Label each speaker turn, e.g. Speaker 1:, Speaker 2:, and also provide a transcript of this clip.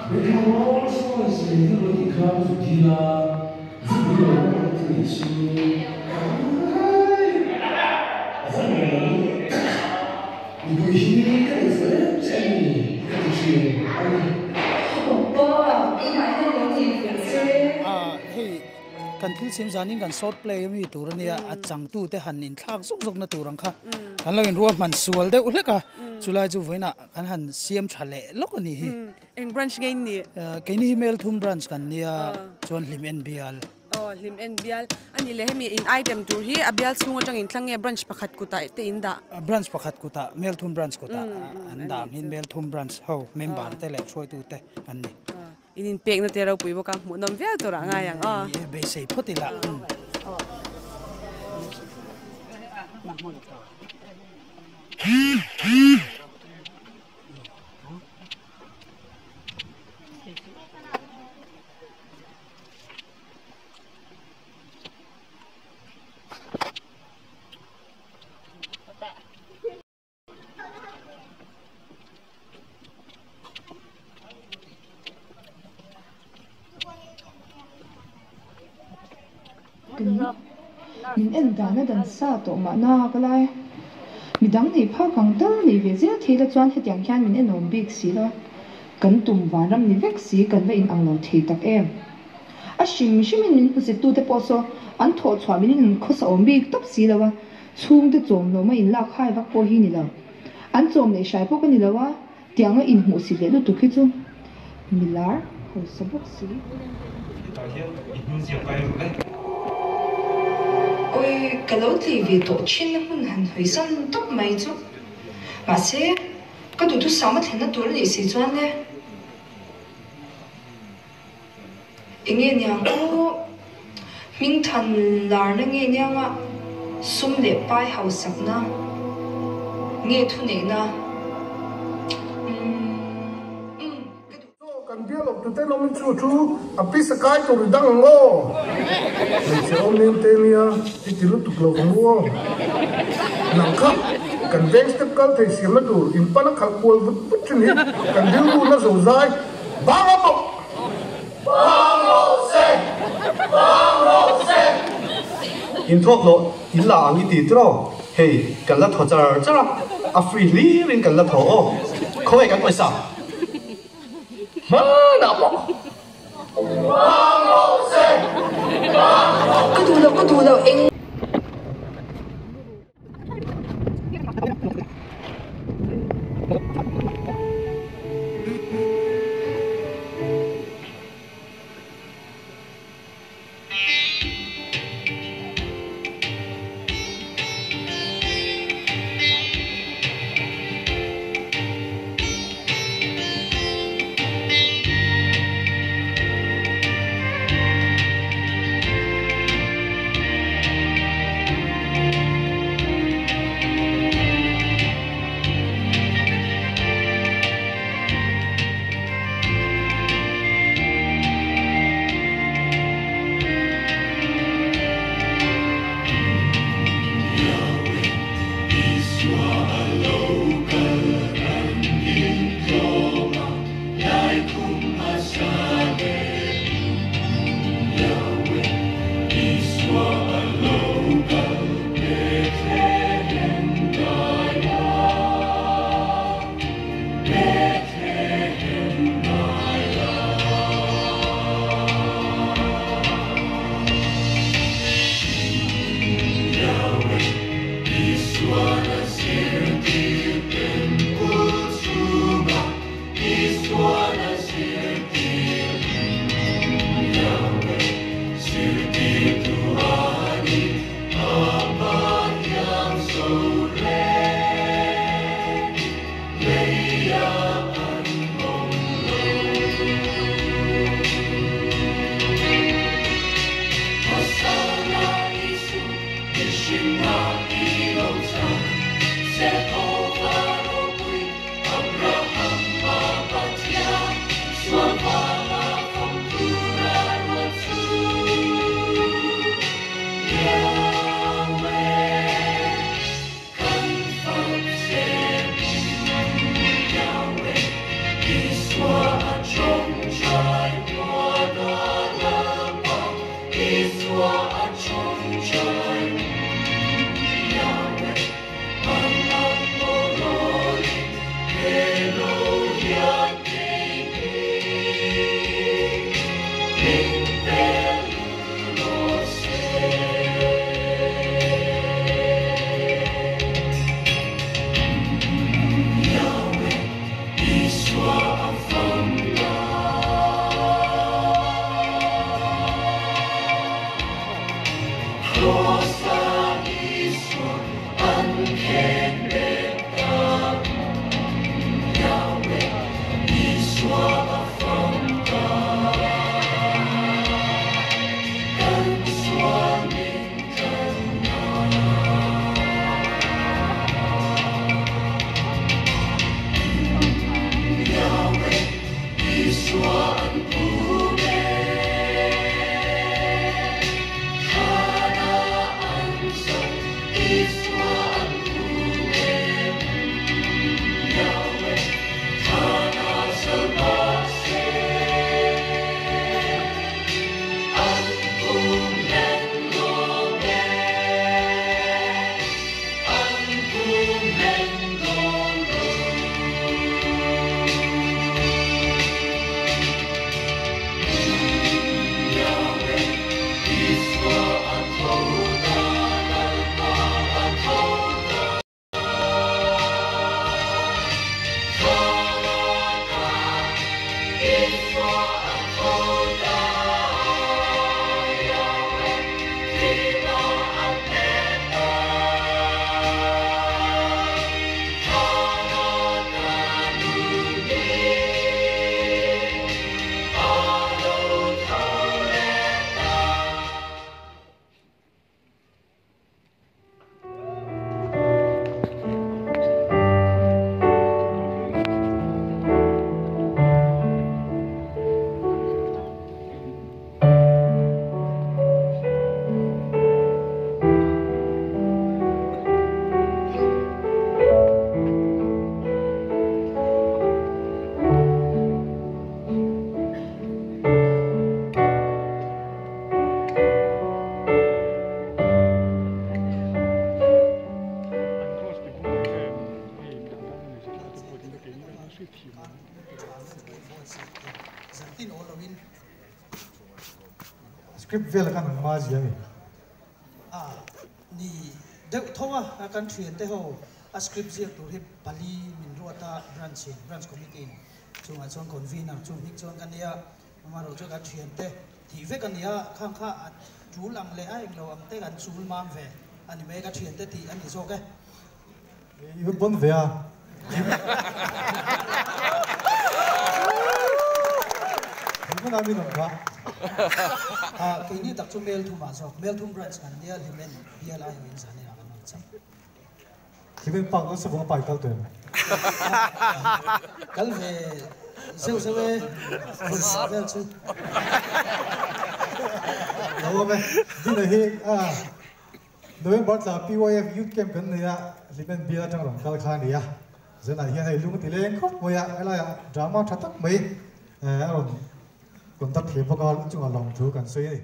Speaker 1: Bethel Rolls Royce lei vel a tih kha ka zuk dil a, zu pui lo bawk a ti nih chu. A va nuam ang. Nupui hi ka nei fuh em che a ni ka ti thin a ni.
Speaker 2: Oppa, keimah hian lo nei fuh che.
Speaker 3: Hei kan thil sim zanin kan short play ami tur ania a changtute han inthlak zawk zawkna tur ang kha kan lo inruahman sual deuh hlek a, chulai chu vawiinah kan han siam tha leh lawk a nih hi.
Speaker 4: Eng branch nge in nih?
Speaker 3: Keini hi Melthum branch kan nia chuan Hlim en bial.
Speaker 4: Aw Hlim en bial a nih leh hemi in item tur hi a bial chhung atang in thlang nge branch pakhat kutah te in dah?
Speaker 3: Branch pakhat kutah Melthum branch kutah an dah ang hin Melthum branch ho member te leh hruaitu te an ni.
Speaker 4: In inpekna te ropui bawk a, hmuhnawm viau tur ah ngai ang aw.
Speaker 3: Ni e, beisei phawt ila.
Speaker 5: Min en dan a dan sa tawh mahna ka lai. Midang neih phak ang tal nei ve zel thei la chuan hetiang hian min enawm bik si lo. Kan tum vanram ni vek si kan va inang lo thei tak em. A hrim hrimin min hmusittute pawh saw an thawh chhuah min in khawsa awm bik tawp si lo a. Chhungte chawm hlawm a inlak hai vak pawh hi ni lo. An chawm leh hrai pawh ka ni lo a, tiang a inhmuh si leh lutuk hi chu milar hausa bawk si.
Speaker 6: Hetah hian i hnung ziak kai rawh le.
Speaker 5: Awi, ka lo tlei ve tawh thin na hmun han hawisan tawp mai chu. Mahse, ka duhthusam a thlenna tur a nih si chuan le. Enge niang aw, hmingthan larna nge nianga sum leh pai hausakna nge thuneihna umm ka duh.
Speaker 7: Chaw kan bial awk tute lawm in chu chu a pisa kai tur i dang ang aw. Hmeichhe awm nem te nia i ti lutuk lo ang u aw. Nang kha kan veng step kal thei siamna tur in pan a khalh kual vut vut thin hi kan rilru na zo zai bang a bawk. Bang rawh se! Bang rawh se!
Speaker 6: In thawk loh in la ang i ti tiraw? Hei, kan la thaw char char a, a free hlir in kan la thaw aw. Khawngaih kan pawisa hmanah pawh.
Speaker 7: Bang rawh se! Bang rawh
Speaker 5: Ka duh loh, ka duh loh eng.
Speaker 6: Script vel kha nang ma zia mi.
Speaker 3: A ni deuh tho a kan thian te ho a script ziak tur hi pali min ruat a branch in branch committee in chungah chuan convener chu hming chuan ka nia amaherawh chu kan thian te tih vek a nia khang kha a tul ang leh a englo ang te kan chul mam ve a ni mai ka thian te tih a ni zawk e.
Speaker 6: I va pawn ve a. Hmun a min awm kha.
Speaker 3: A keini tak chu Melthum ah zawk Melthum branch kan nia Hlimen bial aiawh in zan inah kan rawn chang.
Speaker 6: Hlimen park nasa vawng a pai kal tawh em?
Speaker 3: Kal ve zeuh zeuh e vel chu.
Speaker 6: Lo awm e. Dina hi a. November tla PYF Youth Camp kan nei a, Hlimen bial atang rawn kal kha a ni a. Zanah hian hei lung a ti leng khawp mai a, helaiah drama tha tak mai a rawn conduct thei bawk a, chungah lawmthu kan sawi a ni.